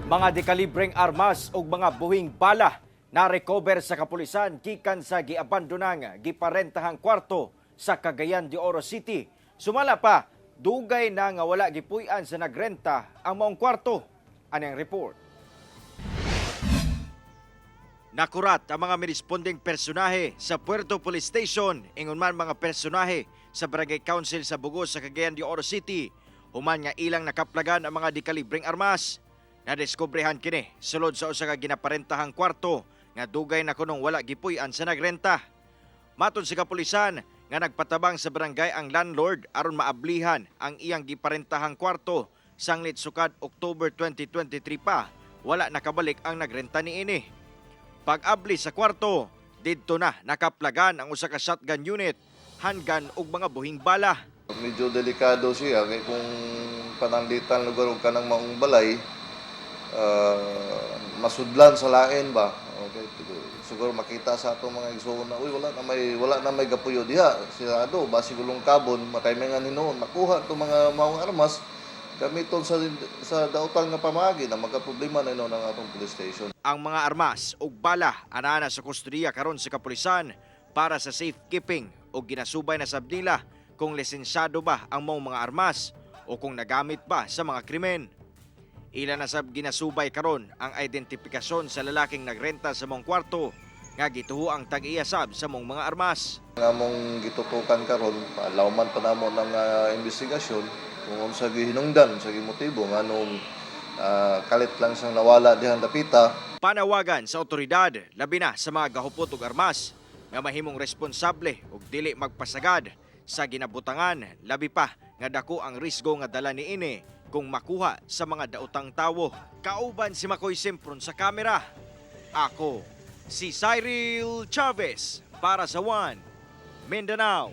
Mga dekalibreng armas ug mga buhing bala na recover sa kapulisan gikan sa giabandonang giparentahang kwarto sa Cagayan de Oro City. Sumala pa, dugay na nga wala gipuy-an sa nagrenta ang maong kwarto. Ani ang report. Nakurat ang mga mirespondeng personahe sa Puerto Police Station, ingon man mga personahe sa Barangay Council sa Bugos sa Cagayan de Oro City, human nga ilang nakaplagan ang mga dekalibreng armas. Nadiskobrehan kini sulod sa usa ka ginaparentahang kwarto nga dugay na kunong wala gipuy-an sa nagrenta. Matod sa kapulisan nga nagpatabang sa barangay ang landlord aron maablihan ang iyang giparentahang kwarto sanglit sukad October 2023 pa, wala nakabalik ang nagrenta niini. Pag-abli sa kwarto, didto na nakaplagan ang usa ka shotgun unit, handgun ug mga buhing bala. Medyo delikado siya kay kung pananglitan lugar og kanang maong balay, masudlan sa lain ba. Okay, siguro makita sa atong mga igsoon na, "Uy, wala na may gapuyo diha, sirado, basi gulong kabon." Mataymingan hinuon makuha itong mga maong armas, gamiton sa dautan nga pamaagi na magka-problema na hinuon ang atong police station. Ang mga armas ug bala anaa na sa kustodiya karon sa kapulisan para sa safekeeping ug ginasubay na sab nila kung lisensyado ba ang maong mga armas o kung nagamit ba sa mga krimen. Ila na sab ginasubay karon ang identipikasyon sa lalaking nagrenta sa maong kwarto nga gituho ang tag-iya sab sa maong mga armas. Ang among gitutukan karon, lawman pa namo ng investigasyon kung unsa gihinungdan, sa gimotibo nganong kalit lang siyang nawala dihang dapita. Panawagan sa otoridad, labi na sa mga gahupot og armas, nga mahimong responsable ug dili magpasagad sa ginabutangan, labi pa nga dako ang risgo nga dala niini kung makuha sa mga daotang tawo. Kauban si Makoy Sempron sa kamera. Ako si Cyril Chavez para sa One Mindanao.